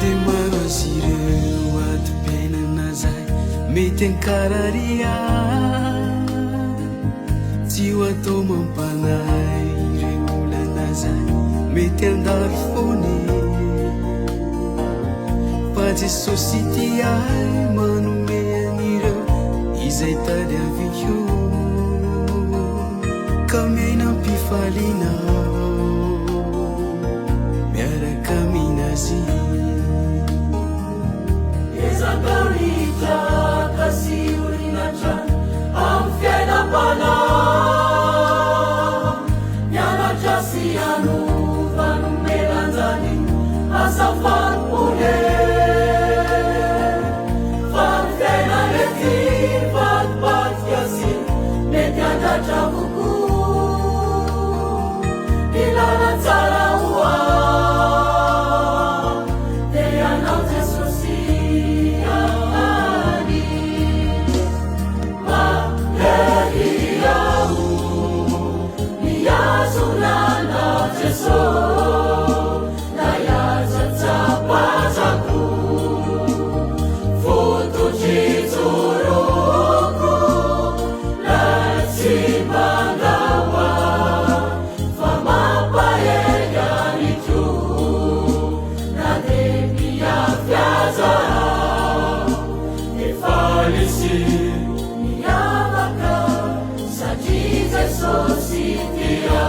dia maro azy ireo adim-piainana zay mety ankarary ahy. Tsy ho atao mampanahy ireo olana zay mety handalo foana e. Fa Jesosy tia ahy manome an'ireo izay tadiaviko. Ka miaina am-pifaliana aho miaraka aminazy. Ezaka ny hitraka sy hiorina hatrany amin'ny fiainam-panahy. Mianatra sy hanova hanome lanja ny asa fanompoana e. Fa ny fiainana ety mivadibadika sy mety handratra kokoa. Ny lalantsara ho ahy dia Ianao Jesosy ihany. Mahery aho mihazona Anao Jesosy na hiaza tsapazako fototry joroko lay tsy mandao ahy fa mampahery any koa na dia miafy aza aho dia faly sy miavaka satria Jesosy tia.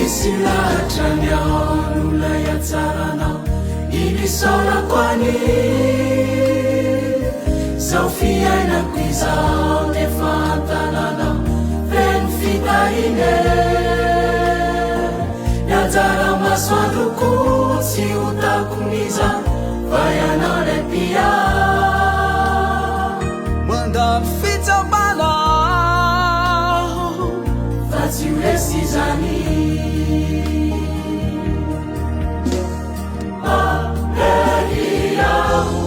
Resy lahatra ny ao no lay hatsaranao iny isaorako any Zao fiainako izao nefa an-tananao feno fitahiana e. Ny anjara masoandroko tsy ho takon'izany fa ianao ilay mpiahy. Mandalo fitsapana aho fa tsy ho resy izany. Mahery aho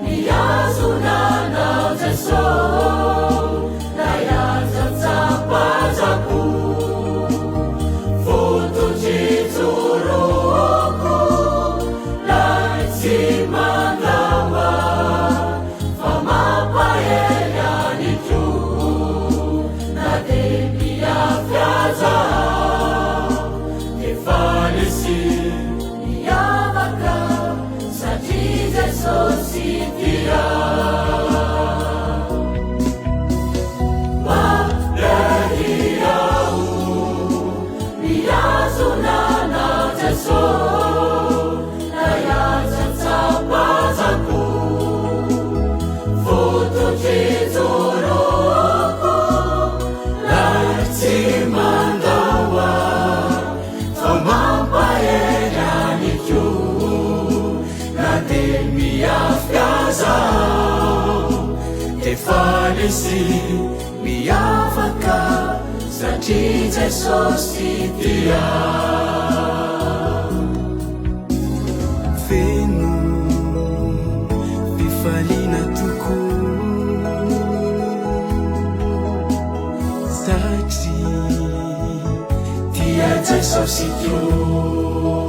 mihazona Anao Jesosy na hiaza tsapazako fototry joroko lay tsy mandao ahy fa mampahery any koa na dia miafy aza aho dia faly sy miavaka satria Jesosy tia. Mahery aho mihazona Anao Jesosy na hiaza tsapazako fototry joroko lay tsy mandao ahy fa mampahery any koa na dia miafy aza aho dia faly sy miavaka satria Jesosy tia. Feno fifaliana tokoa satria tia Jesosy koa.